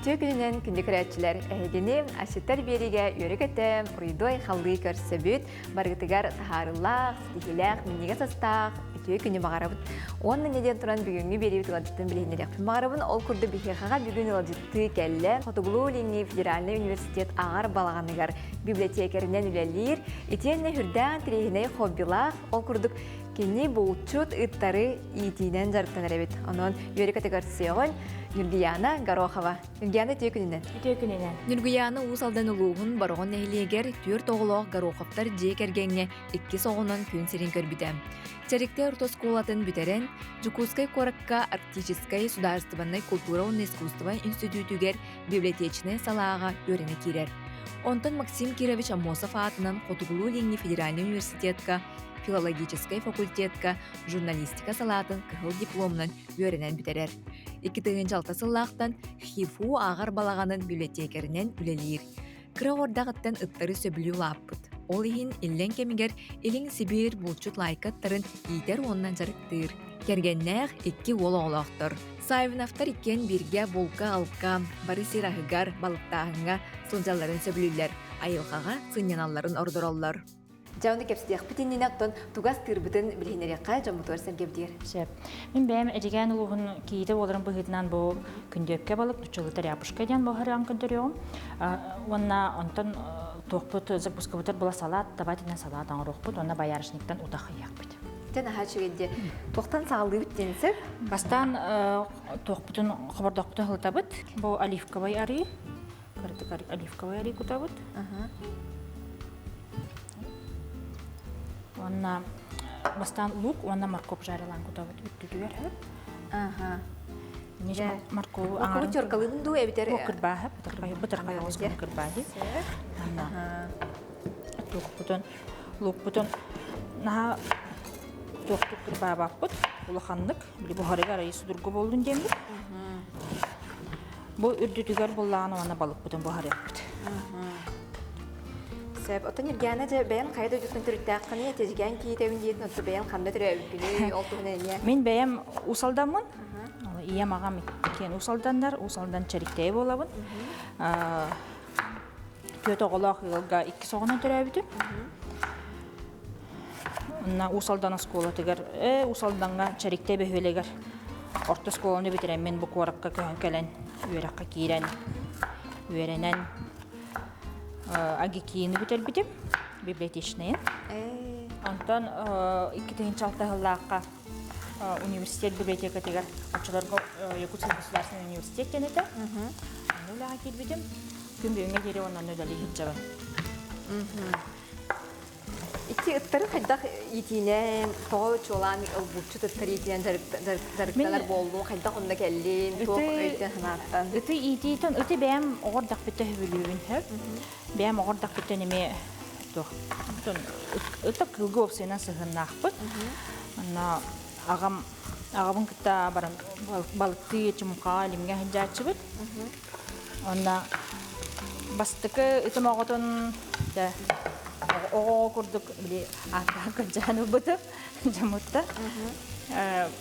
Үтүө күнүнэн күндү көрөөччүлэр, эһигини Аситтар биэриигэ үөрэ-көтө, уруйдуу-айхаллыы көрсөбүт, барыгытыгар таһаарыылаах, ситиһиилээх, минньигэс астаах үтүө күнү баҕарабыт. Уонна не диэн туран бүгүҥҥү биэриибит ыалдьыттын билиһиннэриэхпин баҕарабын. Ол курдук биһиэхэҕэ бүгүн ыалдьыттыы кэллэ. Хотугулуу-Илиҥҥи федеральнай университет ааҕар балаҕаныгар библиотекарынан үлэлиир, итиэннэ үрдээх интэриэһинэй хоббилаах, ол курдук Кини булчут ыттары иитиинэн дьарыктанар эбит. Онон үөрэ-көтө көрсүөҕүн Ньургуйаана Горохова. Ньургуйаана үтүө күнүнэн. Үтүө күнүнэн. Ньургуйаана Уус Алдан улууһун Бороҕон нэһилиэгэр түөрт оҕолоох Гороховтар дьиэ кэргэҥҥэ иккис оҕонон күн сирин көрбүтэ. Чэриктэй орто оскуолатын бүтэрэн, Дьокуускай куоракка Арктическай судаарыстыбаннай култуура уонна искусство институтугар библиотечнай салааҕа үөрэнэ киирэр. Онтон Максим Кирович Аммосов аатынан Хотугулуу-Илиҥҥи федеральнай университетка филологическай факультетка журналистика салаатын кыһыл дипломунан үөрэнэн бүтэрэр. 2006 сыллаахтан ХИФУ ааҕар балаҕанын библиотекарынан үлэлиир. Кыра оҕордаҕыттан ыттары сөбүлүү улааппыт. Ол иһин иллэҥ кэмигэр Илиҥ Сибиир булчут лайка ыттарын иитэр уонна дьарыктыыр. Кэргэннээх икки уол оҕолоохтор. Савиновтар иккиэн бииргэ булка-алка, бары сир аһыгар, балыктааһыҥҥа сылдьалларын сөбүлүүллэр, айылҕаҕа сынньаналларын ордороллор. Дьэ, ону кэпсэтиэхпит иннинэ оттон тугас тыырбытын билиһиннэриэххэ дьоммутугар сэргэбитигэр. Сөп. Мин бэйэм Эдьигээн улууһун киитэ буоларын быһыытынан бу күндүөпкэ балык нуччалыыта ряпушка диэн буһарыан көрдөрүөҕүм. Уонна онтон туохпут закускабытыгар була салаат, таба этинэн салаат оҥоруохпут уонна боярышниктан утах ыйыахпыт. Дьэ, наһаа үчүгэй дии. Туохтан саҕалыыбыт диэн сөп? Бастаан туохпутун хобордоохпутун ылытабыт. Бу оливковай арыы. Кыратык оливковай арыы кутабыт. Уонна бастаан лук уонна морковь жарилаан кутабыт үрдүтүгэр хөп. Аха. Моркову Моркову теркалыыбын дуу эбитэр кырбааһы бытырхай оҕус гына кырбааһы. Туохпутун лукпутун наһаа туохтук кырбаабаппыт улаханнык били буһарыгар арыйы судургу буоллун диэммит. Бу үрдүтүгэр буллаҕына уонна балыкпытын буһарыахпыт. Сөп. Оттон Ньиргээнэ дьэ бэйэн хайа дойдуттан төрүттээххиний, Тэдьигээн киитэбин диэтин, оттон бэйэн ханна төрөөбүккүнүй, ол туһунан эмиэ. Мин бэйэм Уус Алдаммын. Ийэм аҕам иккиэн Уус Алданнар, Уус Алдан Чэриктэйэ буолабын. Түөрт оҕолоох ыалга иккис оҕонон төрөөбүтүм. Онно Уус Алдан оскуолатыгар, Уус Алдаҥҥа Чэриктэй бөһүөлэгэр орто оскуоланы бүтэрэммин бу куоракка көһөн кэлэн үөрэххэ киирэн үөрэнэн АГИКИ-ни бүтэрбитим, библиотечнайын. Онтон 2006 сыллаахха университет библиотекатыгар оччолорго Якутский государственный университет диэн этэ. Онно үлэҕэ киирбитим. Күн бүгүҥҥэ диэри онно үлэлии сылдьабын. Ити ыттары хайдах иитиинэн, тоҕо чуолаан ылбуччут ыттар иитинэн дьарыктанар буоллуҥ, хайдах онно кэллин, туох өйтөн санааттан? Ыты иитиитин, ыты бэйэм оҕордохпуттан сөбүлүүбүн сөп. Бэйэм оҕордохпуттан эмиэ туох ыта кыылга уопсайынан сыһыннаахпыт. Онно аҕам аҕабын кытта баран балыктыы чумхаҕа илимҥэ сылдьааччыбыт. Уонна бастакы ытым оҕотун дьэ оҕо курдук били ааттаан кырдьаан ылбытым дьоммутта.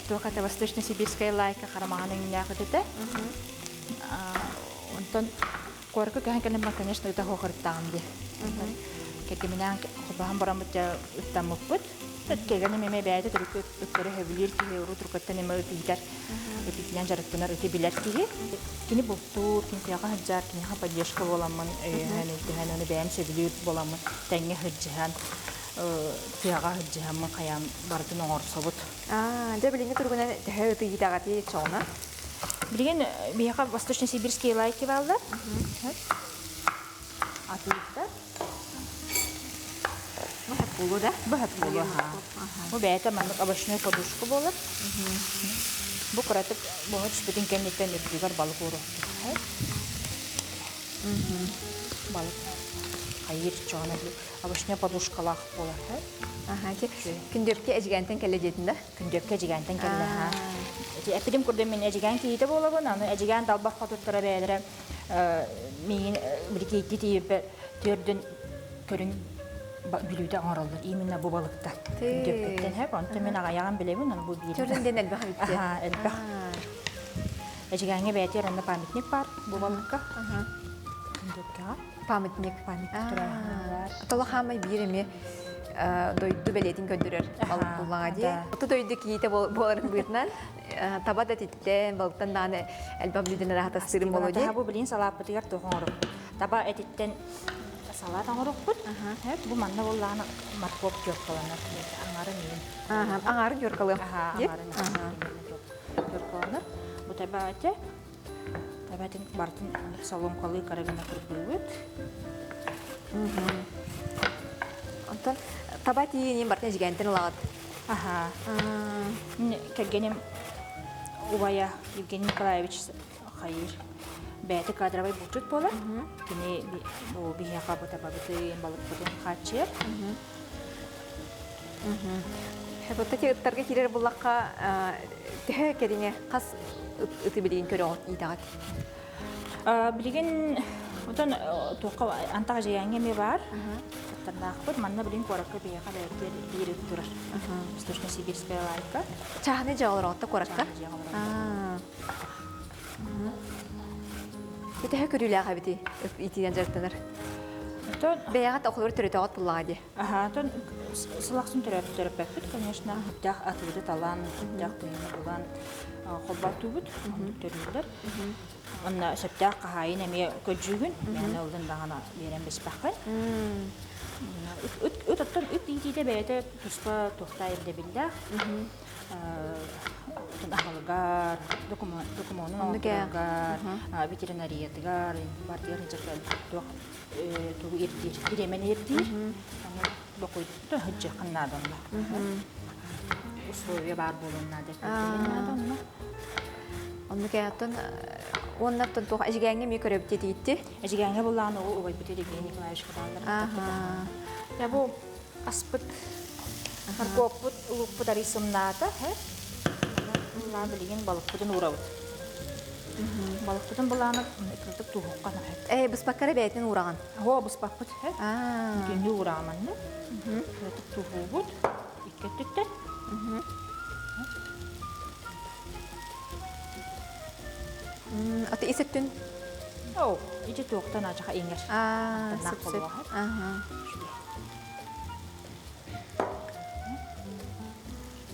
Туох это восточно-сибирская лайка харамаҕан өҥнөөх ыт этэ. Онтон куоракка көһөн кэлэн конечно ыта хоохоруттаҕым дии. Кэргэминээн холбоһон бараммыт дьэ ыттаммыппыт. Кэргэним эмиэ бэйэтэ төрүккү ыттары сөбүлүүр киһи, урут уруккуттан эмиэ ыт иитэр, ыт иитинэн дьарыктанар, ыты билэр киһи. Кини бултуур, кини тыаҕа сылдьар, киниэхэ поддержка буоламмын, өйөһөн, өйдөһөн, ону бэйэм сөбүлүүр буоламмын, тэҥҥэ сылдьыһан, тыаҕа сылдьыһаммын хайаан барытын оҥорсобут. Дьэ, билиҥҥи туругунан төһө ыты иитэҕитий чоҕуна? Билигин биһиэхэ восточно-сибирские лайки бааллар. Атыыттар. Быһат буолуо да? Быһат буолуо, Бу бэйэтэ маннык овощной подушка буолар. Бу кыратык буһа түспүтүн кэнниттэн үрдүгэр балык ууруохтук. Балык хайыыр чоҕуна овощной подушкалаах буолар. Аха, күндүөпкэ эдьигээнтэн кэллэ диэтин да? Күндүөпкэ эдьигээнтэн кэллэ, ха. Эппитим курдук мин эдьигээн киһитэ буолабын, аны эдьигээн далбар хотуттара бэйэлэрэ миигин биликиэйдии тиийбэт түөрдүн көрүҥ бүлүүдэ оҥороллор именно бу балыкта күндүөппүттэн хэп онтон мин аҕайаҕын билэбин аны бу биир Төрдүн диэн элбэх эбит элбэх. Эдьигээҥҥэ бэйэтигэр онно памятник баар бу балыкка. Памятник. Памятник турар. Тола хаамай биир эмиэ дойду бэлиэтин көрдөрөр балык буллаҕа дии. Оту дойду киһитэ буоларын быһыытынан таба да титтэн, балыктан даҕаны элбэх бүлүүдэн араһата сырым боло дии. Бу билин салааппытыгар туох оҥорок. Таба этиттэн салаат оҥорукпут. Бу манна буоллаҕына морковь тёркаланар. Аҥарын иин. Аҥарын тёркалыам. Аҥарын тёркаланар. Бу таба этэ. Таба этин барытын соломкалыы кара гына кырбыыбыт. Онтон таба тиийин бартын эдьигээнтэн ылаҕыт. Аха. Кэргэним убайа Евгений Николаевич хайыр бэйэтэ кадровай булчут буолар. Кини бу биһиэхэ бу табабытын, балыкпытын хааччыйар. Хэбэтэки ыттарга киирэр буллахха төһө кэриҥэ хас ыты билигин көрөҕүт иитэҕит? Билигин отон туохха антах дьиэҥҥэ эмиэ баар. Ыттардаахпыт. Манна билин куоракка биһиэхэ бэйэтигэр биир ыт турар. Восточно-Сибирская лайка. Чааһынай дьиэҕэ олороҕут куоракка? Төһө көрүүлээх эбитий итинэн дьарыктанар? Бэйэҕит оҕолору төрөтөҕүт буллаҕа дии. Аха, отон сыл ахсын төрөппөппүт, конечно. Дьах атыыры талан, дьах тыһыны булан холбоотуубут, оннук төрүүллэр. Онно сөптөөх хаһаайын эмиэ көрдьүүгүн, мээнэ ыллын даҕаны биэрэн биспэххин. Ыт оттон ыт иитиитэ бэйэтэ туспа туохтаа ирдэбиллээх. Аһылыгар, докумуонун оҥорторугар, ветеринариятыгар, бартыгар туох тугу ирдиир, бириэмэни ирдиир. Бокуйдуттан сылдьыаххын наада онно. Условия баар буолуон наада, наада онно. Онно кэһэттэн уоннаттан туох эжигээҥҥэ эмиэ көрөбүт диэтигитти? Эжигээҥҥэ буллаан ол убайбыт Евгений Николаевич Каталлар. Я бу аспыт моркуоппут, луукпут арый сымнаата. Буллаан билигин балыкпытын уурабыт. Балыкпытын былааны кырдык туһукка наһат. Э, быспаккара бэйэтин уураҕын. Оо, быспаппыт. Бүтүннүү уурааманны. Кырдык туһуубут. Икки өттүттэн. Аты ис өттүн? Оо, ити туохтан ачаха иҥэр. Аа, сөп-сөп.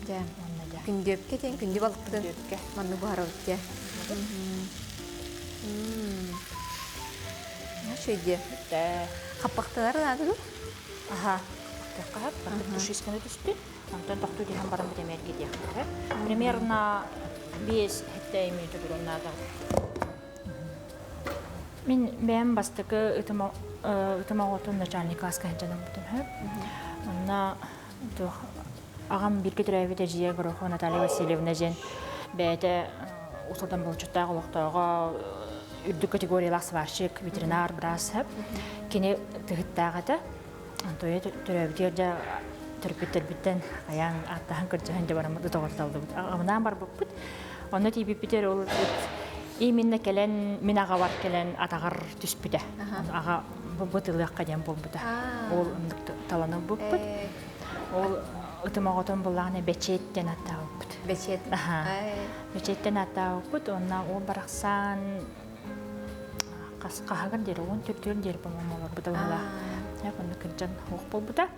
Дьэ, күндүөпкэ диэн күндү балыкпытын маннык буһарабыт дьэ. Үчүгэй дии. Хаппахтанар наада дуу? Аха, хаппахтыахха сөп. Тушисканы түстүн. Онтон тохтуу түһэн баран битэмиэр киириэххэ. Примерно 5-7 минута турун наада. Мин бэйэм бастакы ытым ытым оҕотун начальник класска сылдьан ылбытым сөп. Онно туох аҕам бииргэ төрөөбүт эдьиийэ Горохова Наталья Васильевна диэн бэйэтэ Усулдан булчуттаах олохтооҕо үрдүк категориялаах сварщик, ветеринар, быраас сөп. Кини тыһыттаах этэ. Антоя төрөөбүтүгэр дьэ төрөппүттэрбиттэн хайаан ааттаһан көрдөһөн дьэ бараммыт ытоҕорталлыбыт. Аҕабынаан барбыппыт. Онно тиийбиппитигэр ол ыт именно кэлэн мин аҕабар кэлэн атаҕар түспүтэ. Аҕа бытылыахха диэн буолбута. Ол оннук талан ылбыппыт. Ол ытым оҕотун буллаҕына Бэчиэт диэн аттаабыппыт. Бэчиэт. Бэчиэттэн аттаабыппыт уонна ол барахсан хас хаһыгар диэри 14-түгэр диэри по-моему олорбута быһыылаах. Онно кырдьан суох буолбута.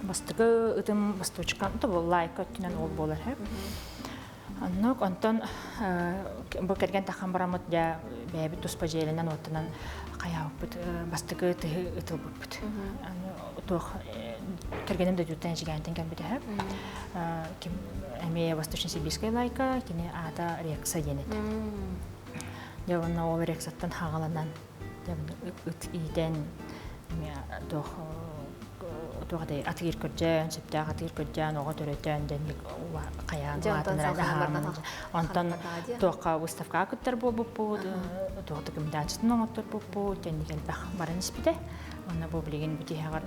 Бастакы ытым басточка то лайка өттүнэн ол буолар Оннук онтон бу кэргэн таххан бараммыт дьэ бэйэбит туспа дьиэлэнэн уоттанан хайаабыппыт бастакы тыһы ытылбыппыт. Туох кэргэним дойдуттан эдьигээнтэн кэлбитэ ким эмиэ Восточно-Сибирская лайка кини аата Рекса диэн этэ. Дьэ уонна ол Рексаттан хаҕаланан ыт иитэн туох туох этэй атыыр көрдөөн сөптөөх атыыр көрдөөн оҕо төрөтөн дэнник хайаан улаатыннаран онтон туохха выставкаҕа кыттар буолбуппут туох документациятын оҥотторбуппут дэнник элбэх баран испитэ уонна бу билигин бүтүһэҕэр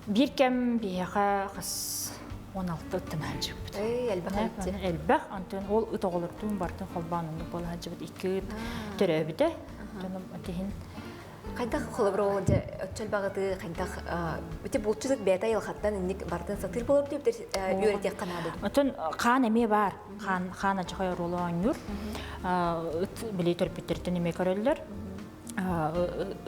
биир кэм биһиэхэ хас 16 ыттан сылдьыбыт. Элбэх элбэх. Онтон ол ыт оҕолордуун бартын холбоон оннук буола сылдьыбыт икки ыт төрөөбүтэ. Онтон тиһин. Хайдах холобур ол дьэ өччөл баҕаты хайдах ити булчут бэйэтэ айылҕаттан инник бартын сатыыр болор диэбитэр үөрэтиэххэ наада. Оттон хаан эмиэ баар. Хаан хаан ачахай оруолу оонньуур. Ыт били төрпүттэртэн эмиэ көрөллөр.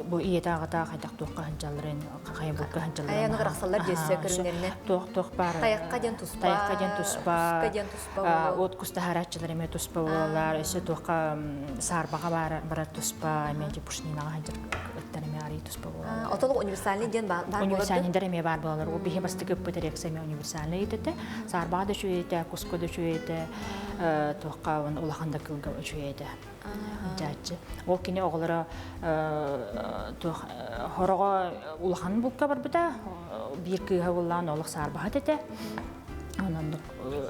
Бу ийэтэ аҕата хайдах туохха сылдьалларын, хайа булка сылдьалларын. Айаны арахсаллар дьөссө көрүҥнэринэ. Туох туох баар. Тайахха диэн туспа. Тайахха диэн туспа. Куска диэн туспа. От кустаһарааччылар эмиэ туспа буолаллар. Өссө туохха саарбаҕа барар туспа, эмиэ пушнинаҕа сылдьар ыттар эмиэ арый туспа буолаллар. Отолук универсальный диэн баар буолар. Универсальныйдар эмиэ баар буолаллар. Ол биһи бастакы ыппыт реакция эмиэ универсальный этэ. Саарбаҕа да үчүгэй этэ, куска да үчүгэй этэ, туохха улахан да кыылга үчүгэй этэ. Дьааччы. Ол кини оҕолоро туох хороҕо улахан булка барбыта, биир кыыһа буллаан олох саарбаһат этэ. Онон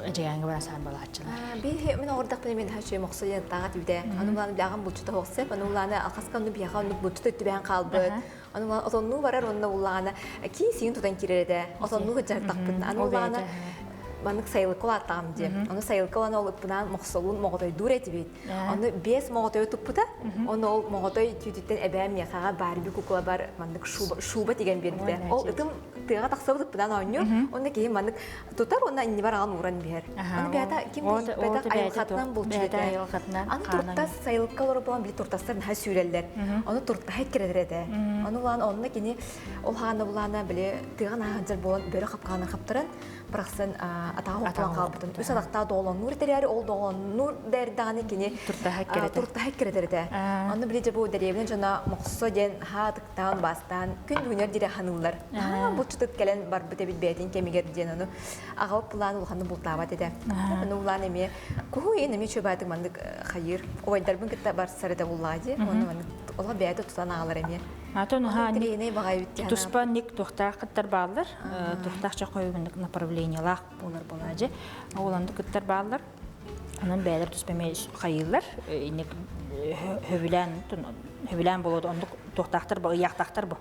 эдьигээҥҥэ бара саарбалааччылар. Биир мин оҕордохпуна мин хачы мохсо диэн тааҕа түбүтэ. Аны улааны билэҕин булчута хоқсеп, аны улааны алхаска онну биһиэхэ оннук булчута өттүбээн хаалбыт. Аны улааны отоннуу барар онно улаана кии сиин тутан киирэр этэ. Отоннуу кыдьартахпын. Аны улаана маннык сайылыкка улааттаҕым дии. Ону сайылыкка улаана ол ыппынаан мохсолуун моҕотойдуур этибит. Ону биэс моҕотойу туппута. Ону ол моҕотой түүтүттэн эбээм миэхэҕэ Барби куклабар маннык шуба, шуба тигэн биэрбитэ. Ол ытым тыаҕа тахсабыт ыппынан оонньуур. Онно киһи маннык тутар уонна иннибэр аҕан ууран биһэр. Ону бэйэтэ ким да ииппэтэх айылҕатынан булчут этэ. Аны туртас сайылыкка олорор буолан били туртастар наһаа сүүрэллэр. Ону туртаһа эккирэтэр этэ. Ону улаан онно кини ол хаана булаана били тыаҕа наһаа сылдьар буолан бөрө хапкаанын хаптаран барахсан атаҕа хоптоон хаалбытын. Үс атахтаах доҕолоннуур этэрээри ол доҕолоннуур да эрдэҕинэ кини туртаһа эккирэтэр этэ. Онно били дьэ бу дэриэбинэ дьоно Мохсо диэн хаатыктаан бастаан күн бүгүнүгэр диэри ханыыллар. Булчутут кэлэн барбыт эбит бэйэтин кэмигэр диэн ону аҕабыт былаан улаханнык бултаабат этэ. Ону улаан эмиэ куһу иин эмиэ чөбаатык маннык хайыыр. Убайдарбын кытта барсар этэ буллаа дии. Онно маннык олох бэйэтэ тутан аҕалар эмиэ. Атын уһаан туспа ник туохтаах кыттар бааллар. Туохтаах чохойугуннук направлениелаах буолар буолаажы. Оҕолонду кыттар бааллар. Онон бэйэлэр туспа эмиэ хайыыллар. Инник хөбүлээн хөбүлээн болуот оннук туохтаахтар бу ыйаахтаахтар бу.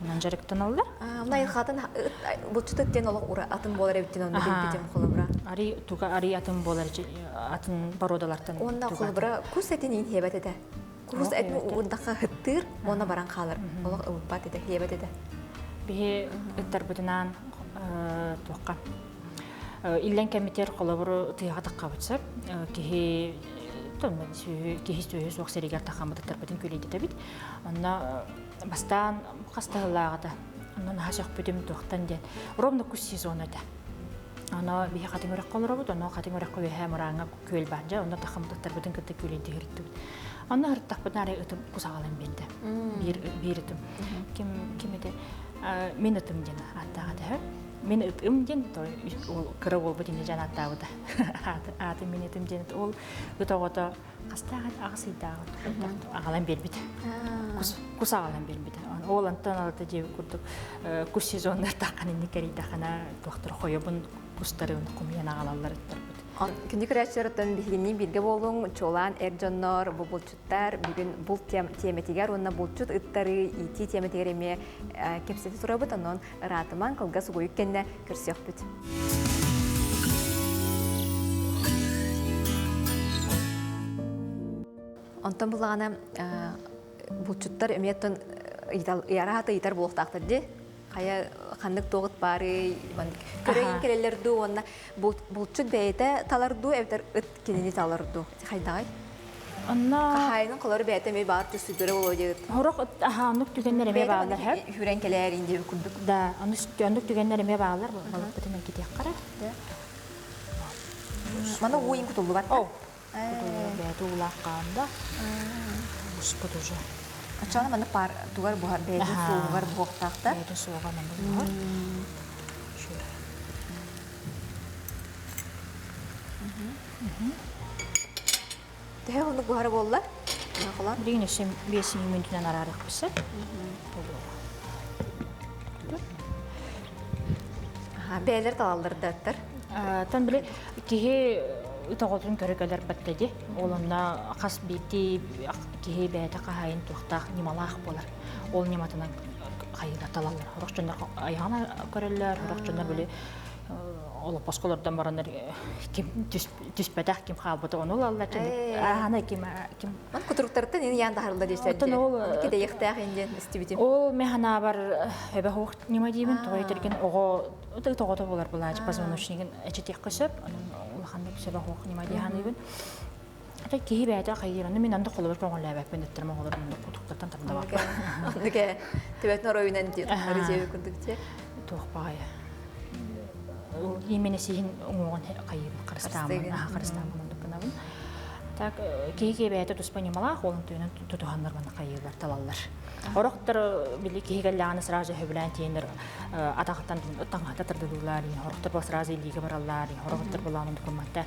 Онон дьарыктаналлар. Мына айылҕатын булчутут диэн олох атын буолар эбиттин онно билбитим холобура. Ари туга ари атын буолар атын породалартан. Уонна холобура кус этин иин хиэбэт этэ. Кус этин уурдахха хыттыыр уонна баран хаалар. Олох ылбат этэ, хиэбэт этэ. Биһи ыттарбытынаан туохха иллэн кэмитер холобуру тыаҕа таххабыт сөп. Киһи киһи сүөһү суох сиригэр тахаммыт ыттарбытын күлэйдэтэбит. Онно бастаан хас да сыллааҕыта онно наһаа сөхпүтүм туохтан диэн ровно кус сезона этэ. Оно биһи хатыҥ үрэххэ олоробут, оно хатыҥ үрэххэ үөһээ мырааҥҥа күөл баар дьэ, онно тахаммыт ыттарбытын кытта күөлэйдии сырыттыбыт. Онно сырыттахпытына арай ытым кусаҕалан биэрдэ. Биир, биир ытым. Ким, ким этэ? Мин ытым диэн ааттаах этэ. Мин ытым диэн, ол кыра уолбут инньэ дьан ааттаабыта. Ааты мин ытым диэн ол ыт оҕото хастаах аҕыс ыйдааҕы аҕалан биэрбит. Кус, кус аҕалан биэрбит. Ол онтон алата дьиэ курдук кус сезоннар таххан инник кэрийдэххинэ туохтар хойобун кустарын хомуйан аҕалаллар ыттарбыт. Күндү көрөөччүлэр биһигинниин бииргэ буолуҥ, чуолаан эр дьоннор, бу булчуттар бүгүн булт тиэмэтигэр уонна булчут ыттары иитии тиэмэтигэр эмиэ кэпсэтэ турабыт. Онон ыраатымаҥ, кылгас угуйук кэннэ көрсүөхпүт. Онтон буллаҕына булчуттар эмиэ оттон ыйараата ыйытар буолуохтаахтар дии. Хайа ханнык туоҕут баарый, көрөйүн кэлэллэр дуу уонна булчут бэйэтэ талар дуу эбэтэр ыт кинини талар дуу хайдаҕай? Онно Хаһаайынын холору бэйэтэ эмиэ баар түстүдөрө болуо диэбит. Хорох аха оннук түгэннэр эмиэ бааллар һэ. Хүрэн кэлээрин диэбит курдук. Да, оннук түгэннэр эмиэ бааллар. Балыкпытын китиэххэ Да. Мана ууйун кутуллубат. О. Кутуллубат бэйэтэ уулаах хаанда. Буспут уже. Оччоҕуна маннык паар тугар буһар бэйэтин суоҕугар буһуохтаахтар. Бэйэтин суоҕа маннык буһар. Төһө уһуннук буһара буолла? Билигин өссө 5 мүнүүтүнэн араарыахпыт сөп. Бэйэлэр талаллар да ыттар. Тан били киһи ыт оҕотун көрө кэлэр батта ди. Ол онно хас биирдии киһи бэйэтэ хаһаайын туохтаах ньымалаах буолар. Ол ньыматынан хайыыга талаллар. Сорох дьоннор айаҕын көрөллөр, сорох дьоннор били. Олоппоско олордон бараннар ким түспэтэх ким хаалбыта ону ылаллар. Аана ким ким Ман кутуруктарыттан ини яан таһарылла диэчтэр. Оттон ол кидэйэхтээх индиэн истибитим. Ол мен ханаабар эбэ хуох ньыма диибин тоҕо этэрген оҕо тоҕото болар булаачы позвоночнигын эчэтиэххэ сөп. Онон улаханнык сөбө хуох ньыма дии ханыыбын. Ата киһи бэйэтэ хайыыр, онно мин онно холобур көҥүллээбэппин ыттарым оҕолор онно кутуктартан тардабаппын. Оннук төбөтүн оройунан диэн курдук дии. Туох баҕайы. Именно сиһин уҥуоҕун хайыыбын харыстаамын, харыстаамын оннук гынабын. Так киһи киһи бэйэтэ туспа ньымалаах, ол онтуйунан тутуһаннар манна хайыылар, талаллар. Орохтор били киһи кэллэҕинэ сразу сөбүлээн тиэннэр атаҕыттан таҥаһата тардылыыллар, хорохтор бу сразу илиигэ бараллар, хорохтор булаан онтукумматтар.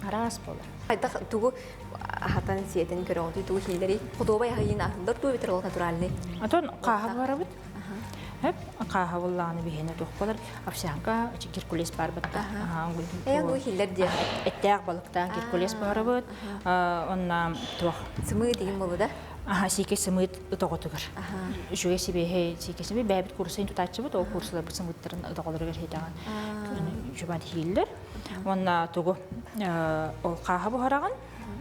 Араас буолар. Хайдах тугу аһатан сиэтэн көрөҕүтүй, тугу хиилэрий? Худуобай аһыйын аһыллар дуу эбэтэр ол натуральный? Отон хааһа барабыт. Хэп хааһа буллааны биһиэнэ туох болар овсянка, геркулес бар батта. Ээ, бу хиллер диэ. Эттээх балыктаан геркулес барабыт. Онна туох. Сымыы деген болу да? Аха, сиикэй сымыыт ыт оҕотугар. Үчүгэй сибиэһэй сиикэй сымыыт бэйэбит курсайын тутааччыбыт, ол курсаларбыт сымыыттарын ыт оҕолоругар хитэҕин үчүгэй хииллэр. Уонна тугу ол хааһа буһараҕын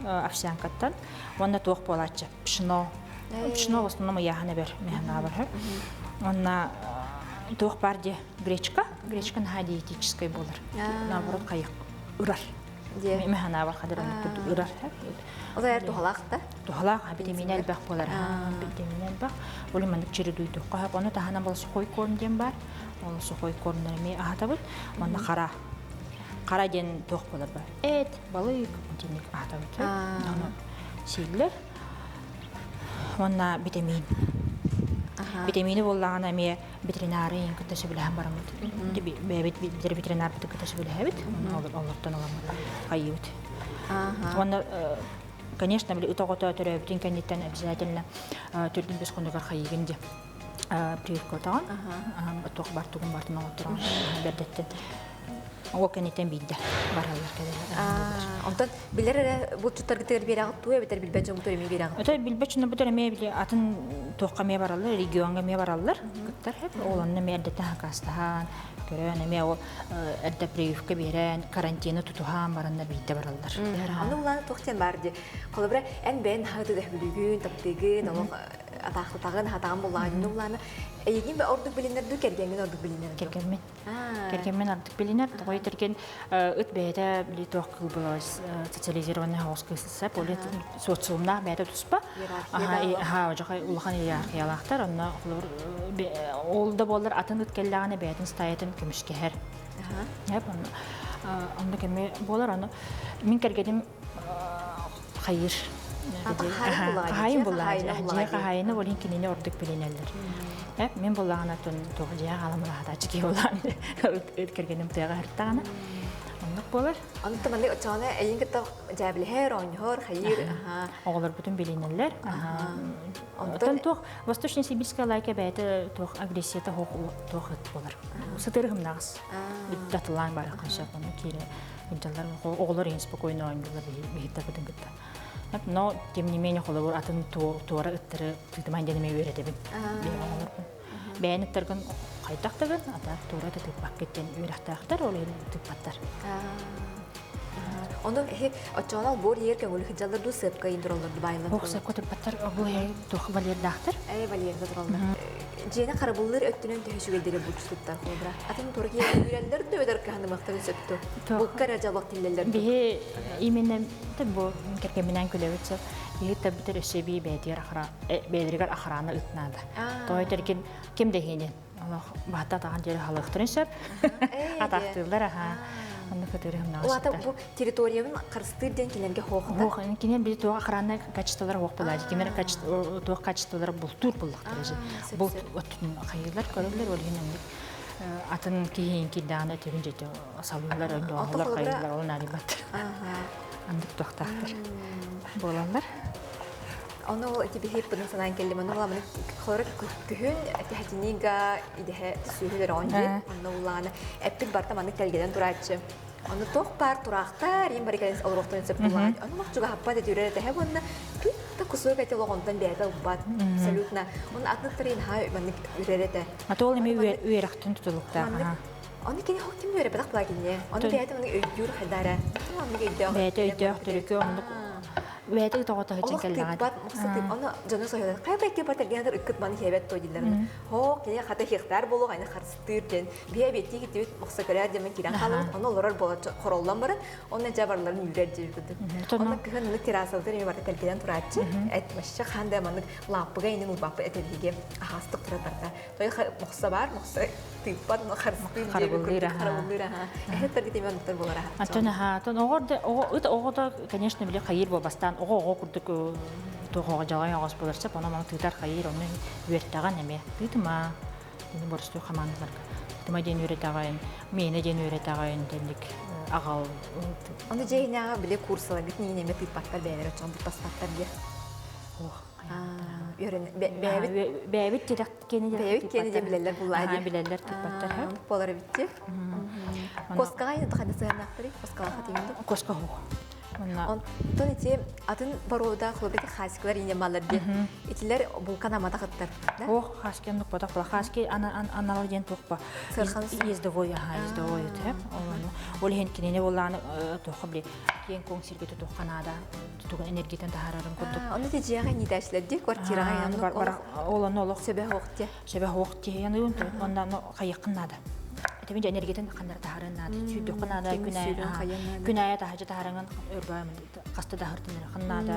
овсянкаттан уонна туох буолааччы пшено. Пшено в основном ыйааһын эбэр механаабар. Уонна туох баар дии гречка. Гречка наһаа диетическай буолар. Наоборот хайык ырар. Механаабар хадыр ырар. Ол эр туһалаах да? Туһалаах, витамина элбэх буолар. Витамина элбэх. Ол маннык чередуйдуохха сөп. Ону таһынан бол сухой корм диэн бар. Ол сухой кормнар эмиэ аһатабыт. Уонна хара. Хара диэн туох буолар ба? Эт, балык итинник аһатабыт. Ону сииллэр. Уонна витамин. Витамини буоллаҕына эмиэ ветеринары кытта сөбүлэһэн бараммыт. Бэйэбит ветеринарбытын кытта сөбүлэһэбит. Олортон ыламмыт хайыыбыт. Уонна, конечно, били ыт оҕото төрөөбүтүн кэнниттэн обязательно төрдүн бэс хонугар хайыгын дии прививкатаҕын туох бар тугун бартын оҥотторон бэрдэттэн ол кэнниттэн биирдэ бараллар кэлэллэр. Онтон билэр эрэ булчуттаргытыгар биэрэҕит дуу эбэтэр билбэт дьоҥҥутугар эмиэ биэрэҕит? Ото билбэт дьоннорбутугар эмиэ били атын туохха эмиэ бараллар, региоҥҥа эмиэ бараллар. Кыттар ол онно эмиэ эрдэттэн хакаастаһан, көрөн эмиэ ол эрдэ прививка биэрэн, карантины тутуһан бараннар биирдэ бараллар. Аны улаана туох диэн баар дии. Холобура, эн бэйэн хаһыаты дөһүлүгүн, таптыгын, олох атаахтатаҕын, хатаҕын буллаҕын улаана эйигин ордук билинэр дуу, кэргэҥҥин ордук билинэр дуу? Кэргэммин. Кэргэммин ордук билинэр. Тоҕо этэргин ыт бэйэтэ били туох кыл была социализированный хаос кыысса, поле социумнаах бэйэтэ туспа. Аха, улахан иерархиялаахтар. Онно ол да буоллар атын ыт кэллэҕинэ бэйэтин стаятын көмүскэһэр. Онно кэми буолар. Ону мин кэргэним хайыр. Хаһайын буллаҕа. Дьиэ хаһайына ол иһин кинини ордук билинэллэр. Мин буллаҕына туох дьиэ халамылаһатааччы киһи буллаҕын ыт кэргэним тыаҕа һыртаҕына. Оннук буолар. Онтон маннык оччоҕуна эйин кытта дьээбилэһэр, оонньоһор, хайыыр. Оҕолорбутун билинэллэр. Онтон туох восточно-сибирская лайка бэйэтэ туох агрессията туох ыт буолар. Сытырыһымнаҕас. Датылаан бараххан сөп ону киирэ дьаллар оҕолор иһин спокойно оонньуулар биһиттэрбитин кытта. Но тем не менее холобур атын туора ыттары тыытыман диэн эмиэ үөрэтэбин. Оҕолорбун. Бэйэн ыттаргын хайдах дагын, ата туора да тыыппаккыт диэн үөрэхтээхтэр, ол иһин тыыппаттар. Ону эһи оччоҕуна олбуор иһигэр көҥүлү сылдьаллар дуу, сыапка иин тураллар дуу баайыллан Ох, сыапка турбаттар, бу туох вольердаахтар? Ээ, вольерга тураллар. Дьиэни харабыллыыр өттүнэн төһө үчүгэйдири булчутуттар холобура. Атын туора киһи үүрэллэр дуу, эбэтэр кыһанымахтарын сөп дуу? Булка эрэ дьаллах тиллэллэр дуу? Биһи именно бу кэргэмминээн күлэбит сөп. Биһи табытар өссө бии бэйэтигэр бэйэлэригэр охрана ыт наада. Тоҕо этэргин ким да иһинин олох баата атаҕын диэри халыахтарын сөп. Атаахтыыллар аха. Онно кытырыһымнаҕа Улаата бу территориябын харыстыыр диэн кинилэргэ хоохта. Хоох, кинилэр били туох охранная качестволара хоох буолаачы. Кинилэр туох качестволара бултуур буллахтар же. Булт оттун хайыылар көрөллөр ол иһин оннук атын киһиин кирдэҕинэ өтүгүн дьэти салыылар, өндөөһөлөр хайыылар ол наадыйбаттар. Андык туохтаахтар буолаллар. Ону ол ити биһип быны санаан кэллим. Ону буламаны холоро күһүн тиһэтинига идэһэ сүөһүлэр оонньуур. Онно улаана эппит барта маннык тэлгэнэн турааччы. Ону туох баар тураахтар, иин бары кэлэн олоруохтарын сөп булаан. Ону махчугаһаппат этүрэр этэһэ уонна тут та кусуок эти олоҕонтон бэйэтэ ылбат. Абсолютно. Оны атныктар иин хаа маннык үрэр этэ. А то ол эми үөрэхтэн тутулуктаах. Оны кини хок ким үөрэ бала кине. Оны бэйэтэ оны өйдүүр хайдара. Оны өйдөөх. Бэйэтэ өйдөөх төрүкү оннук бэйэтэ тоҕото сылдьан Олох кэллэҕэ. тыыппат, мохсо тыып. Оны дьону соһуйар. Хайа бэйке бар тергенер ыккыт маны хебет то диллер. Хоо кини хата хихтар болуох аны харыстыыр диэн. Бие беттии киттибит мохсо көрөр диэн кирен хаалыбыт. Оны олорор болар хороллон баран, оны жа барларын үүрэр диир курдук. Оны кыһын ны террасалар эми барда тергенен турааччы. Эт вообще ханда маннык лааппыга инин урбаппы этелиге ахастык турар барда. Той мохсо бар, мохсо тыыппат, харыстыыр диэби курдук харабыллыыр аха. Эһеттер гитеме оннуктар болар аха. Антон аха, тон оҕор да оҕо ыт оҕо да конечно били хайыр буолбастаан оҕо оҕо курдук туох оҕо дьалай оҕос болар сеп ону маны тыытар хайыр ону үөртэҕин эмиэ тыытыма ини боростуой хамаандаларга тыма диэн үөрэтэҕин миэнэ диэн үөрэтэҕин тэнник аҕал Ону дьиэһинээҕи били курсаларгыт ниин эмэ тыыппаттар бэйэлэрэ чон буттаспаттар диye. Бэйэбит бэйэбит тирэх киэнэ бэйэбит киэнэ диэн билэллэр буллаа дии. Билэллэр тыыппаттар. Оннук буолар эбит. Коскаҕа ханна сыһыаннаахтарый? Коскаҕа хатыйын ду? Коска хух. Онтон ити атын боруода холобур хаскилар ине маллар диye. Итилер булкан амата хаттар. Ох, хаски оннук ботах була. Хаски анал диэн туохпа. Ездовой, аха, ездовой өтө. Ол иһин кинини боллааны туохха били киэн куоҥ сиргэ тутуохха наада. Тугун энергиятын таһаарарын курдук. Ону те дьиэҕэ ниитээчилэр дии, квартираҕа Ол онно олох сөбө суох дии. Сөбө суох дии яныын онно хайыаххын наада. Этэмин дьэ энергиятын ханнара таһаарыан наада. Сүүрдүөххэ наада күн аайы күн аайы таһырдьа таһаарыҥын өрбөө хаста да аһыртыннарыаххын наада.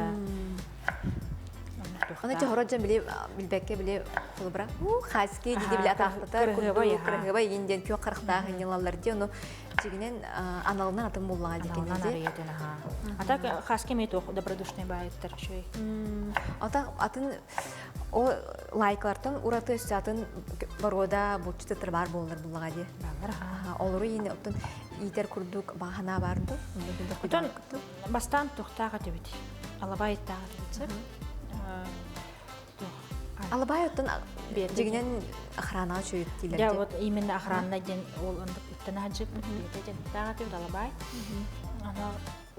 Аны чоһоро дьон били билбэккэ били холобура хаски диди били атаахтатар курдук кырыһыба иин диэн күөх харахтаах иннилаллар дии ону дьигинэн аналынан атын буллаҕа дии арыйатын аха ата хаски эмиэ туох добродушный баайыттар үчүгэй ата атын о лайклартан ураты өссө атын боруода булчут бар буоллар буллаҕа дии бааллар аха олору иин оттон иитэр курдук бааханаа бар ду Отон бастаан туохтаах этибит алабай-таах этибит Алабай оттон дьигинэн охранаҕа үчүгэй дииллэр. Дьэ вот именно охрана диэн ол оннук үттэн аһаджыппыт бэйэтэ дьантаах этибит алабай. Аны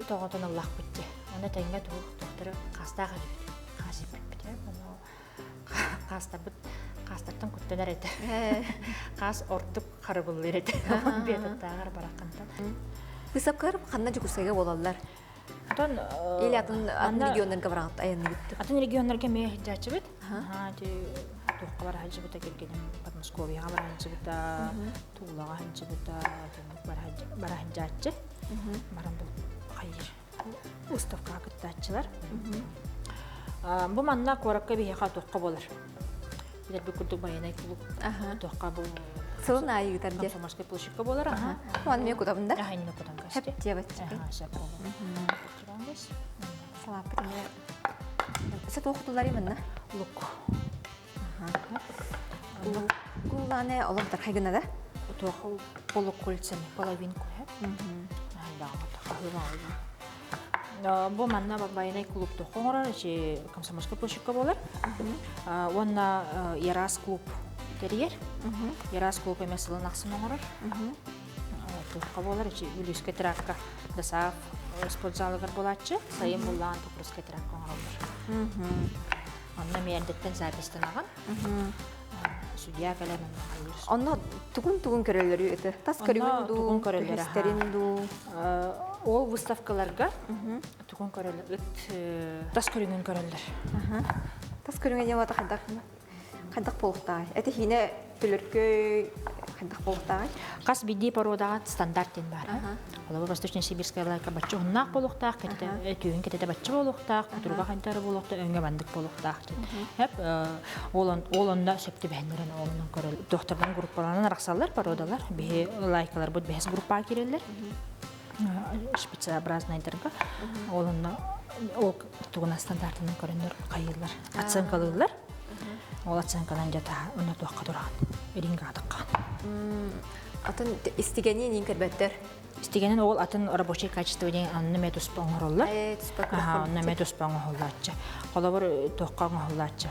тоҕотон ыллахпыт дии. Аны тэҥҥэ туох туохтары хаастаах этибит. Хаас иппиппит ону хаастарбыт хаастартан куттанар этэ. Хаас ордук харыбыллыыр этэ. Бетаттааҕар бараххантан. Быысапкалар ханна Дьокуускайга буолаллар? Атын Или атын атын регионнарга бараҕыт айанныгыт? Атын регионнарга эмиэ сылдьааччыбыт. Ити туохха бара сылдьыбыта кэргэним Подмосковьеҕа бара сылдьыбыта, Тулаҕа сылдьыбыта, бара сылдьааччы. Баран бу хайыр выставкаҕа кыттааччылар. Бу манна куоракка биһиэхэ туохха буолар? Билэрбит курдук байанай клуб туохха бу Сылын аайы ыытар дии. Комсомольскай площадька буолар. Аха. Уон мен кутабын да? Аха, инне кутан көстө. Хэп диэбэт. Аха, сөп буолар. Салааппыт эмиэ. Сэ туох кутуллар именно? Лук. Аха. Лук. Куллааны олох тархай гына да? Туох полукольцами, половинку. Бу манна байанай клуб оҥорор, Комсомольскай площадка буолар. Уонна Ярас клуб тэрийэр. Ярас клуб эмэ сылын ахсын оҥорор. Туохха буолар, Бүлүүскэ тракка Дасаав спортзалыгар буолааччы. Сайын буллаан Покровскай тракка оҥороллор. Онно эмиэ эрдэттэн запистанаҕын. Судья кэлэн онно хайыыр. Онно тугун-тугун көрөллөрүй это? Тас көрүҥүн дуу, түһүстэрин дуу? Ол выставкаларга тугун көрөллөр? Ыт тас көрүҥүн көрөллөр. Тас көрүҥэ диэн вата хайдах хайдах буолуохтааҕый? Эти хиинэ төлөркөй хайдах буолуохтааҕый? Хас биирдии породаҕа стандарт диэн баар. Холобур, восточно-сибирская лайка бачча уһуннаах буолуохтаах, түөһүн кэтэтэ бачча буолуохтаах, кутуруга хайдары буолуохтаах, өҥө бандык буолуохтаах диэн. Хэп ол онно сөп түбэһиннэрэн олонон көрөл. Доктордан группаланан арахсаллар породалар. Биһи лайкаларбыт бэһис группаҕа киирэллэр. Шпицеобразнайдарга. Ол онно ол тугуна стандартынан көрөннөр хайыыллар, оценкалыыллар. Ол оценканан дьата онно туохха тураҕын, ринг аатыккаан. Атын истигэнин иин көрбөттөр. Истигэнин ол атын рабочий качество диэн анны эмэ туспа оҥороллор. Туспа Онно эмэ туспа оҥоһуллааччы. Холобур, туохха оҥоһуллааччы.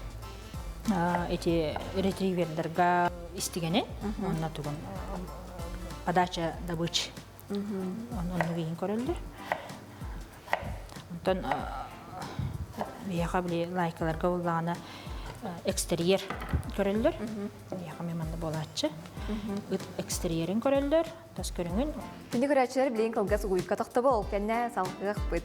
Эти ретривердарга истигэнин, онно тугун подача добычи оннук иһин көрөллөр. Онтон биһиэхэ били лайкаларга буллаҕына экстерьер көрөллөр. Биһиэхэ мен манна буолааччы. буолааччы. Ыт экстерьерин көрөллөр, тас көрүҥүн. Күндү көрөөччүлэр билигин кылгас угуйка тохтобо, ол кэннэ салгыахпыт.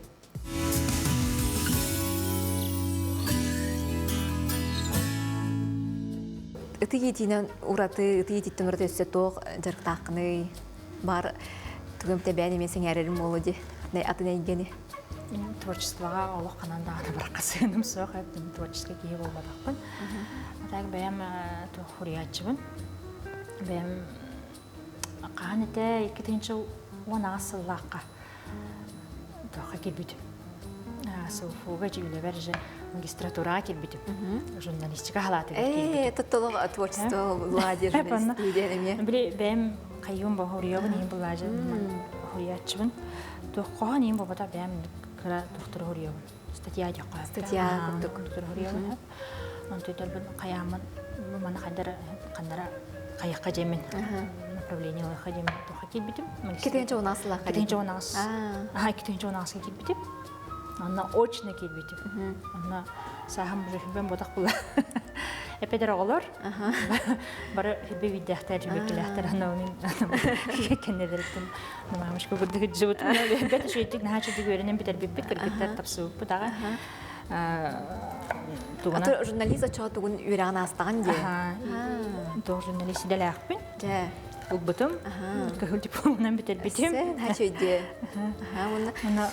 Ыты иитиинэн ураты, ыты иититтэн ураты өссө туох дьарыктааххыный? Бар тугум тэбээн эмиэ сэҥээрэрим буолуо дии, атын эйгэни. Мин творчествоҕа олох ханан даҕаны барахха сыаным суох, творческий киһи буолбатахпын. А так бэйэм туох суруйааччыбын. Бэйэм хаһан этэ 2018 сыллаахха туохха киирбитим. СУФУга үлэбэр же магистратураҕа киирбитим. Журналистика халаатыгар киирбитим. Ээ, тоттолох творчество Владимир журналист диэн эмиэ. Били бэйэм хайыым боһуруйабын иһин булаажы хоруйааччыбын. Туох хоһоон иһин буолбата бэйэм кыра тухтур хоруйабын. Статья диэххэ. Статья курдук. Тухтур хоруйабын. Онтуйдарбын хайааммын маны хандара хандара хайахха дьэмин направление ылыахха дьэмин туохха киирбитим. Китинчи унаас сылаахха. Китинчи унаас. Аха, китинчи унааска киирбитим. Онно очно киирбитим. Онно сааһым уже ботах була. Эпедер оҕолор бары хибби виддээхтэр, жибеккилээхтэр ана мин кэннелериттэн мамочка курдук жыбыт. Бэт үчүгэйдик наһаа үчүгэй үөрэнэн бүтэрбиппит, кыргыттар тапсыбыппыт аҕа. Тугуна журналист очоҕо тугун үөрэҕин аастаҕын дии. Туох журналист идэлээхпин. Дьэ. Ылбытым. Кыһыл дипломунан бүтэрбитим. Наһаа үчүгэй Уонна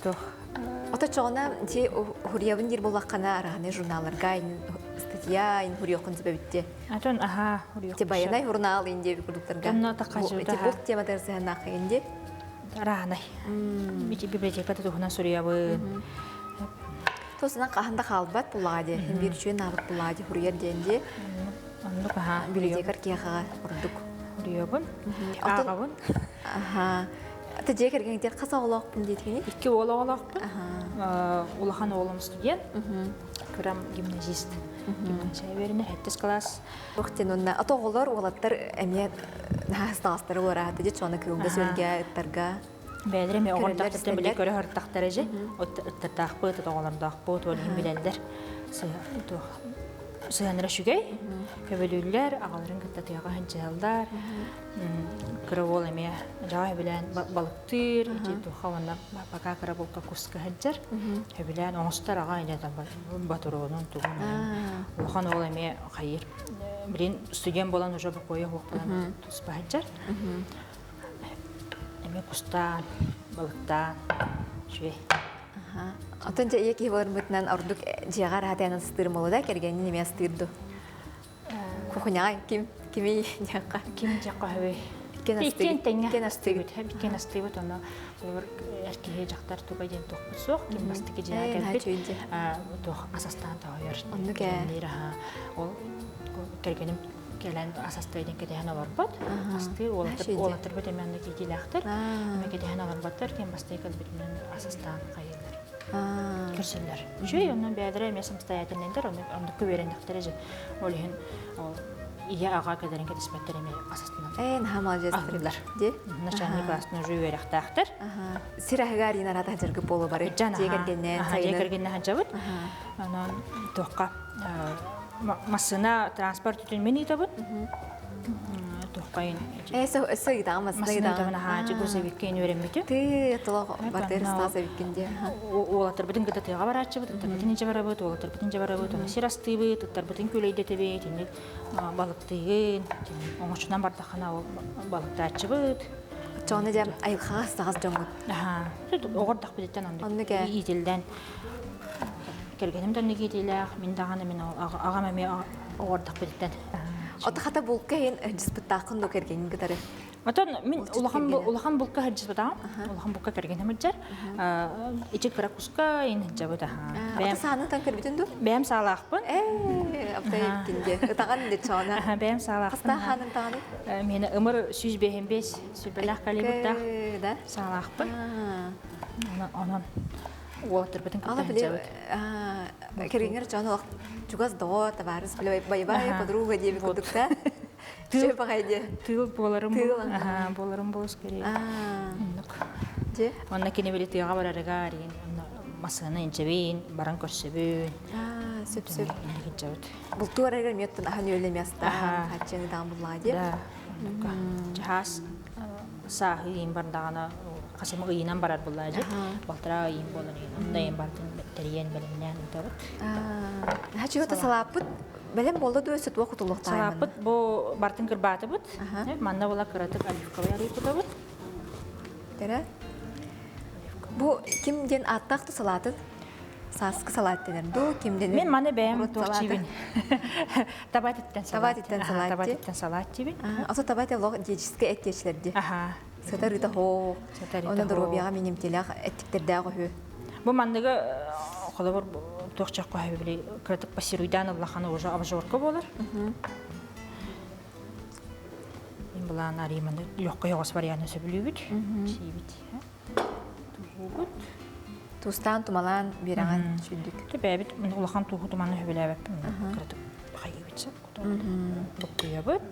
туох Оточоҕуна ти хуруйабын диир буоллаххына араһаны журналларга статья ин хуруйоххун сөбөбүтти. Атон аха Ти байанай журнал ин диэби курдуктарга. Онно тахачыта. Ти булт тематыгар сыһаннаах инди. Араанай. Бити библиотеката туһунан суруйабын. Тосунан хаһан да хаалбат буллаҕа дии. Биир үчүгэй наабыт буллаҕа дии хуруйар диэн дии. Оннук аха. Библиотекар киэхаҕа ордук. Хуруйабын. Ааҕабын. Аха. Ата дьиэ кэргэҥҥитигэр хас оҕолоохпун диэтигиний? Икки уол оҕолоохпун. Улахан уолум студент, кырам гимназист. Гимназия үөрэнэр, сэттис класс. Ох диэн уонна ата оҕолор уолаттар эмиэ наһаа ыстаҕастары уораата дьэ чоно кыылга сүөлгэ ыттарга Бэйэлэрэ эмиэ оҕордохтор били көрө сырыттахтара дьэ ыттардаахпыт, оҕолордоохпут, ол иһин билэллэр. Туох сыһыаннара үчүгэй, көбөлүүллэр, аҕаларын кытта тыаҕа сылдьаллар. Кыра уол эмиэ дьаҕа сөбүлээн балыктыыр, ити туха уонна пока кыра булка куска сылдьар. Сөбүлээн оҥостор аҕа инэ батуруонун тугун улахан уол эмиэ хайыр. Билин студент буолан уже бокуойа суох буолан туспа сылдьар. Эмиэ кустаан, балыктаан, үчүгэй. Оттон дьэ ийэ киһи буоларбытынан ордук дьиэҕэ араатайан астыыр молода, кэргэнин эмиэ астыыр ду? Кухняҕа ким кими диэххэ? Ким диэххэ үһү? Иккиэн тэҥҥэ астыыбыт. Иккиэн астыыбыт ону эр киһи дьахтар туга диэн туохпут суох. Ким бастакы дьиэҕэ кэлбит туох ас астаан тоһуйар. Оннук ээ. Ол кэргэним кэлэн ас астыы диэн кэтэһэн олорбот. Астыыр уолаттарбыт эмиэ онно киитиилээхтэр. Эмиэ кэтэһэн олорботтор. Ким бастакы кэлбитинэн ас астаан хайыыллар. Көрсөллөр. Үчүгэй онон бэйэлэрэ эмиэ самостоятельнайдар, оннук үөрэннэхтэрэ дьэ. Ол иһин ийэ аҕа кэлэрин кэтэспэттэр эмиэ асастынан. Ээ, наһаа молодецтар. Ди? Начальник класстан уже үөрэхтээхтэр. Сир аһыгар иин арата дьаргы буолу бары. Дьиэ кэргэннээн Дьиэ кэргэннээн сылдьабыт. Онон туохха массыына транспорт үтүн мин ыытабыт. Туоххайын Ээ, өссө ыытаҕын массыына ыытаҕын аһаа грузовикка үөрэммитим. Ты толох батыр Стасовиккин диэ. Уолаттарбытын кытта тыаҕа барааччыбыт, ыттарбытын илдьэ барабыт, уолаттарбытын илдьэ барабыт, ону сир астыыбыт, ыттарбытын күлэйдэтэбит, итинник балыктыыгын, оҥочунан бардаххына ол балыктааччыбыт. Оччоҕуна дьэ айылҕаҕа астаҕас дьоҥҥут. Аһаа, оҕордохпутуттан оннук иитиллэн кэргэним да оннук иитиилээх, мин даҕаны мин аҕам эмиэ оҕордохпутуттан. Ото хата булка иһин дьыспыттааххын дуу кэргэҥҥин кытары? Отон мин улахан улахан булка сылдьыбатаҕым. Улахан булка кэргэним сылдьар. Ичи кыра куска ин сылдьабыт аха. Бэйэм саанытан көрбүтүн дуу? Бэйэм саалаахпын. Ээ, аптай эбиккин дии. Ытаҕан дии чоона. Бэйэм саалаахпын. Хаста хаанын таҕаны? Миэнэ ымыр 155 сүрбэлээх калибрдаах саалаахпын. Онон уолаттарбытын кытта сылдьабыт. Кэргэҥҥэр чоон олох чугас доҕор, табаарыс, боевая подруга диэбит курдук да? Тыыл тыыл буоларым буоларым буолус скорее. Оннук. Онно кини били тыаҕа барарыгар онно массыына инчэбин, баран көрсөбүн. Аа, сөп-сөп. Инчэбит. Бултуур эрэр миэттэн ахан үөлэ мястаан, хаччыны даҕан буллаҕа дии. Да. Чаһаас сааһы ыйын бардаҕына хасыма ыйынан барар буллаа дии. Балтараа ыйын буолан ыйын. Онно ыйын бартын тэрийэн бэлэмнээн ыытабыт. Хачыгыта салааппыт бэлэм буолла дуо өссө туох кутуллуохтаах Салааппыт бу бартын кырбаатыбыт. Манна була кыратык оливковай арыы кутабыт. Тэрэ. Бу ким диэн ааттаах да салаатын? Сааскы салаат дэнэр дуу, ким дэнэр? Мин маны бэйэм туох чиибин. Таба этиттэн салаат. Таба этиттэн салаат. Таба этиттэн салаат чиибин. Аса таба эте олох диетическэй эттиэчилэрди. Аха. Сытар ыта хоо. Онон доруобуйаҕа минимтилээх эттиктердээх үһү. Бу манныгы холобур туох чахха били кыратык пассируйдаан ыллахана уже обжорка буолар. Мин былаан арыйманы легкой оҕус варианты сөбүлүүбүт. Сиибит. Туһугут. Тустаан тумалаан биэрэҕин сүрдүк. Төбөбүт улахан тууһу туманы сөбүлээбэппин. Кыратык хайыыбыт сап Буккуйабыт.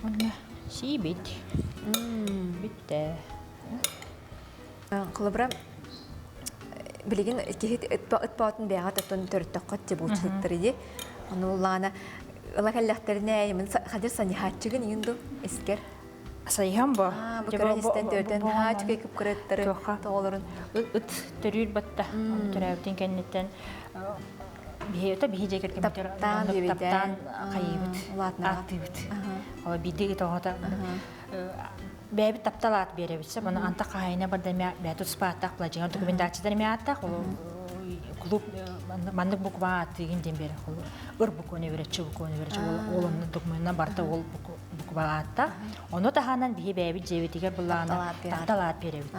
Уонна сиибит. Бүттэ. Холобура, билигин киһи ыт боотун бэйэҕэ тоттон төрөттөххө тибулчуттар ди. Ону улаана ыла кэллэхтэринэ мин хадыр саньыһааччыгын иҥин ду искер. Сайыһан бо. Бу көрөн истэн төртөн хаа чүкэй кыпкырыттары тоҕолорун. Ыт төрүүр батта. Төрөөбүтүн кэнниттэн биһи биһи дьэ кэргэммитигэр таптаан хайыыбыт, ааттыыбыт. Ол биирдэ ыт оҕото бэйэбит таптал аат биэрэбит сөп. Ону антах хаһайына барда эмиэ бэйэ туспааттаах быладьыҥар документациялар эмиэ ааттаах. Ол клуб маннык буква ааттыыгын диэн биэрэр. Ыр букваны береччи букваны береччи ол онно документна барта ол буква ааттаах. Ону таһаанан биһи бэйэбит дьиэбитигэр былаана таптал аат биэрэбит.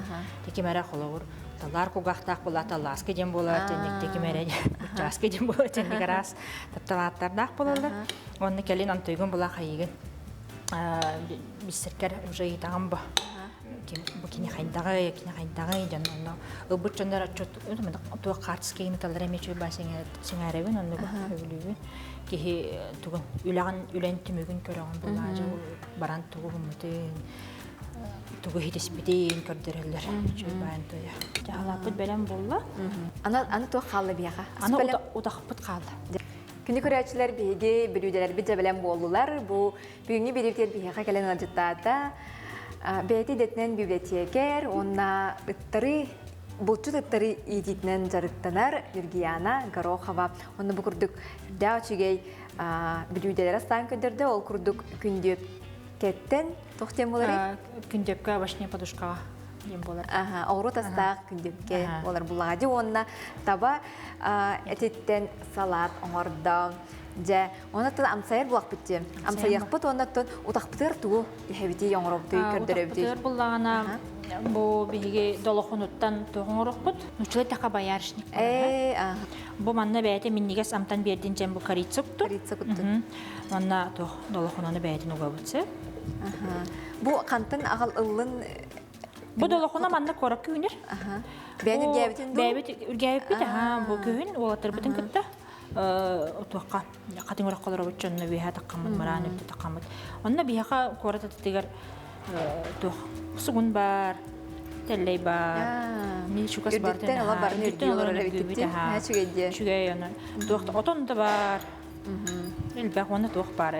Теким эрэ холобур талаар кугахтаах була талааска диэн буолар тенник теким эрэ учааска диэн буолар тенник араас таптал ааттардаах буолаллар. Онно кэлин онтуйгун була хайыгын биссэркэр уже ыйытаҕым бу бу кини хайдаҕый кини хайдаҕый дьон онно ылбыт дьоннор отчет туох хаартыскайын ыталлар эмиэ үчүгэй баа сэҥээрэбин оннук сөбүлүүбүн киһи тугун үлэҕин үлэн түмүгүн көрөҕүн булаажы баран тугу гыммытын тугу иһитиспитин көрдөрөллөр үчүгэй баайын туйа дьаһалааппыт бэлэм буолла аны аны туох хаалла биһиэхэ аны утахпыт хаалла Күнү көрөөччүлэр биһиги бүлүүдэлэрбит дьэ бэлэм буоллулар. Бу бүгүҥҥү бириибитигэр биһиэхэ кэлэн ыалдьыттаата. Бэйэтэ идэтинэн библиотекарь уонна ыттары булчут ыттары иитиитинэн дьарыктанар Нюргияна Горохова. Онно бу курдук үрдээх үчүгэй бүлүүдэлэри астаан көрдөрдө. Ол курдук күндүөпкэттэн туох диэн буоларый? Күндүөпкэ овощная подушкаҕа диэн буолар. Аха, оҕуруот астаах күндүөпкэ буолар булаадьы уонна таба этиттэн салаат оҥордо. Дьэ, онон амсайар буолахпыт дии. Амсайыахпыт уонна утахпытыгар тугу иһэбитий, оҥоробутуй, көрдөрөбүтүй? Утахпытыгар буллаҕына бу биһиги долохунуттан туох оҥорохпут? Нуччалай таха боярышник. Бу манна бэйэтэ минньигэс амтан биэрдин дьэн бу корица куттун. Корица куттун. Манна туох долохунаны бэйэтин угабыт сөп. Бу хантан аҕал ыллын Бу долохуна манна куоракка үүнэр. Бэйэн үргээбитин дуу? Бэйэбит үргээбиппит, аха, бу күһүн уолаттарбытын кытта туохха хатыҥ үрэх олоробут дьонно үөһэ таххаммыт, мыраан үрдү таххаммыт. Онно биһиэхэ куорат атытыгар туох сугун бар, тэллэй бар, чугас бар. Үрдүттэн ыла барын үрдүү олорор эбиккит. Үчүгэй диэ. Үчүгэй ону. Туох отон да бар. Элбэх уонна туох бар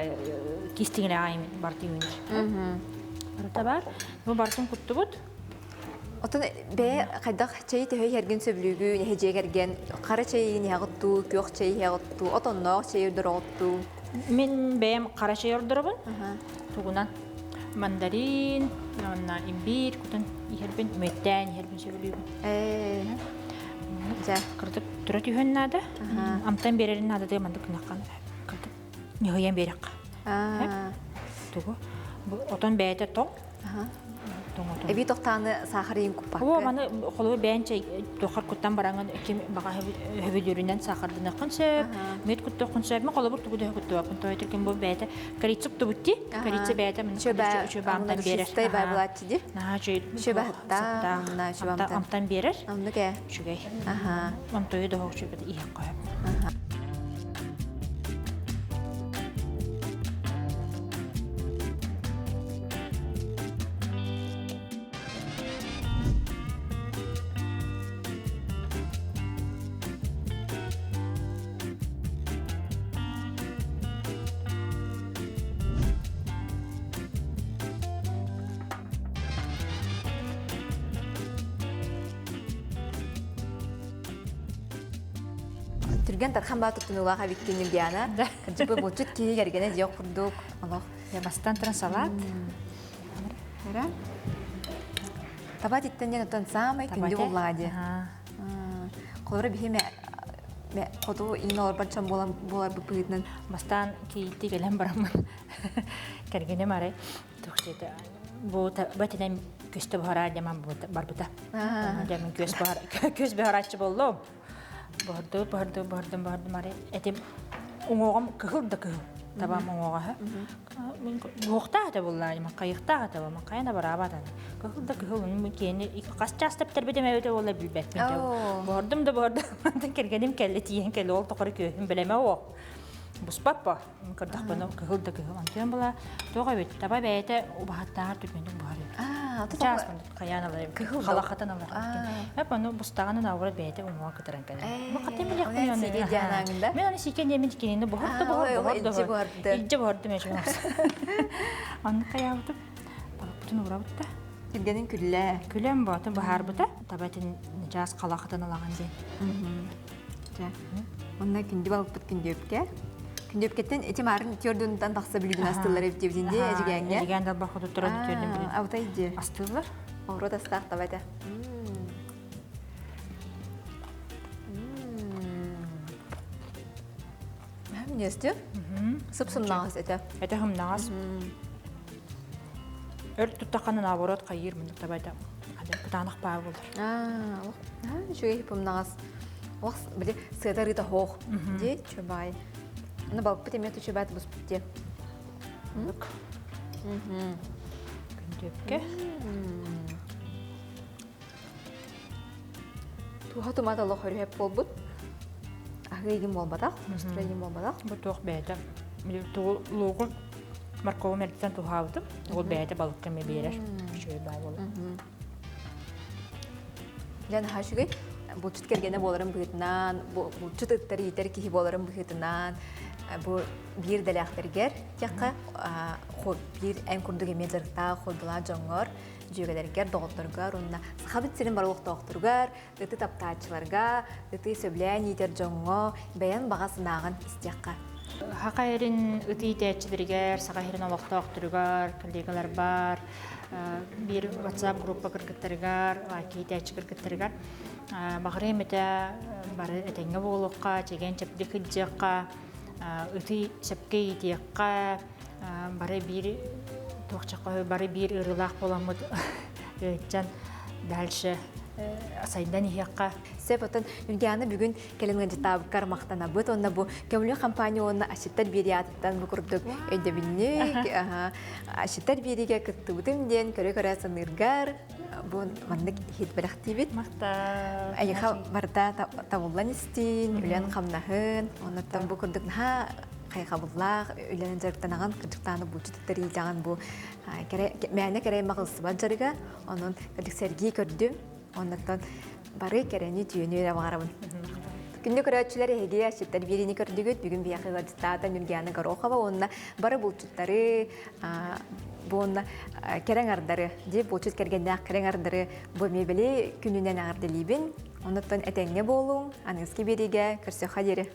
кистиҥилэҕэ барыта үүнэр. Барыта бар. Бу барытын куттубут. Отон бэйэ хайдах чэйи төһө иһэргин сөбүлүүгүн, эһэ кэргэн хара чэйин иһэҕиттуу, күөх чэй иһэҕиттуу, отонноох чэй ордороҕуттуу? Мин бэйэм хара чэй ордоробун. Тугунан мандарин, уонна имбирь кутун иһэрбин, мүөттээн иһэрбин сөбүлүүбүн. Дьэ. Кырдык тура түһүөн наада. Амтан биэрэрин наада дыы маннык гынаххан. Кырдык ньыһыйан биэрэххэ. Тугу? Отон бэйэтэ тоҥ. Эбии тохтааны саахарыйын куппакка. Оо, маны холобур бэйэн чэй туохар куттан бараҥын ким баҕа хөбүлүүрүнэн саахардыныаххын сөп, мүөт куттуоххун сөп. Мен холобур тугу да куттуохпун тоойутур ким бу бэйэтэ корица куттубут дии. Корица бэйэтэ маны үчүгэй амтан биэрэр. Чистай бай булааччы ди. Наһаа үчүгэй. Үчүгэй баһыттаах, амтан биэрэр. Оннук ээ. Үчүгэй. Онтойу да үчүгэй иһэх көһөп. Түргэн тархан баа туттунуулаах эбиккин Юлиана. Кырдьык бу булчут киһи кэргэнэ дьиэ курдук олох. Я бастан туран салат. Эра. Таба титтен диэн оттон саамай күндү буллаҕа дии. Холобура биһи мэ хоту иин олорбот дьон буолан буоларбыт быһыытынан Бастаан кийиитти кэлэн бараммын кэргэним арай туох диэтэ бу бэтинэн көстө буһараа дьаман барбыта. Дьэ мин күөс буһар күөс буһарааччы боллум. Буһардым, буһардым, буһардым, буһардым арай этим уҥуоҕум кыһыл да кыһыл табам уҥуоҕа мин буһуохтаах этэ буоллаа хайыахтаах этэ буолла хайа да бараабат кыһыл да кыһыл мин киэни хас чаас тэптэрбитим эбитэ буолла билбэппин буһардым да буһардым мантан кэргэним кэллэ тиийэн кэллэ ол тухары күөһүм бэлэмэ оо буспат по Көрдөхпүнэ кыһыл да кыһыл. Онтон була туох эбит таба бэйэтэ убаһаттааҕар түргэнник буһар эбит. Чаас хайаан алар эбит. Халахатын алар эбит. Эп ону бустаҕына наоборот бэйэтэ уҥуоҕа кытаран кэлэр. Бу хатын билиэхпин оны. Мен аны сиикэн диэмин кинини буһар да буһар буһар да буһар. Илдьэ буһардым эчи Онну хайаабытым балыкпытын уурабыт да. Түргэнин күллэ. Күлэн боотун баһаарбыта. Таба этин чаас халахатын алаҕан диэн. Дьэ, онно күндү балыкпыт күндүөпкэ. Күндүөпкэттэн ити маарын түөрдүнтэн тахса бүлүүтүн астыллар эбит диэбитин дии Эдьигээҥҥэ. Эдьигээн далбар хотуттара түөрдүн бүлүүтүн. Абытай дии. Астыыллар. Оҕуруот астаах таба этэ. Минньиэстир. Сып-сымнаҕас этэ. Этэ сымнаҕас. Өр туттаххына наоборот хайыыр мындык таба этэ. Кытаанах баа буолар. Аа, үчүгэй пымнаҕас. Ох, били сыата арыыта хоох. Дии, чубай. Аны балыкпыт эмиэ тучубаат буспут дии. Лык. Күндүөпкэ. Туха тумат олох өрүһэп буолбут. Аһыы игин буолбатах, устра игин буолбатах. Бу туох бэйэтэ. Били тугу луугун моркову мэлдьитэн туһаабытым. Ол бэйэтэ балыкка эмиэ биэрэр. Үчүгэй баа буолар. Дьэ наһаа үчүгэй. Булчут кэргэнэ буоларын быһыытынан, булчут ыттар иитэр киһи буоларын быһыытынан, бу биир дэлээхтэргэр тиэххэ биир эн курдук эмиэ дьарыктаах хоббилаах дьоҥҥор, дьүөгэлэргэр, доҕотторгор уонна Сахабыт сирин бары олохтоохторугар, ыты таптааччыларга, ыты сөбүлээн иитэр дьоҥҥо бэйэҥ баҕа санааҕын истиэххэ. Саха сирин ыт иитээччилэригэр, Саха сирин олохтоохторугар, коллегаларбар, биир WhatsApp группа кыргыттарыгар, иитээччи кыргыттарыгар баҕарыам этэ бары этэҥҥэ буолуохха, чэгиэн-чэбдик сылдьыахха, ыты сөпкө иитиэххэ, бары биир туохчахха бары биир ыарыылаах буоламмыт ыытчан дальше сайдан иһиэххэ. Сөп, оттон Юлиана бүгүн кэлин ыалдьыттаабыккар махтанабыт. Уонна бу көмүлү компания уонна Аситтар биэрии аатыттан бу курдук өйдөбүнньүк Аситтар биэриигэ кыттыбытым диэн көрө-көрө саныыргар бу маннык иһит бэлэхтиибит. Махтал. Эйиэхэ барыта табыллан истиин, үлэн хамнаһын, оннуттан бу курдук наһаа хайҕабыллаах үлэнэн дьарыктанаҕын, кырдьыктааны булчут ыттар бу мээнэ кэрэ маҕылсыбат дьарыга. Онон кырдьык сэргии көрдүм. Оннуттан бары кэрэни түүнү эрэ баҕарабын. Күндү көрөөччүлэр эһиги асчыттар биэриини көрдүгүт. Бүгүн биһиэхэ ыалдьыттаата Нюргиана Горохова уонна бары булчуттары бу уонна кэрэҥ ардары, дии булчут кэргэннээх кэрэҥ ардары бу мебели күнүнэн эҕэрдэлиибин. Оннуттан этэҥҥэ буолуҥ, аныгыскы биэриигэ көрсөххө диэри.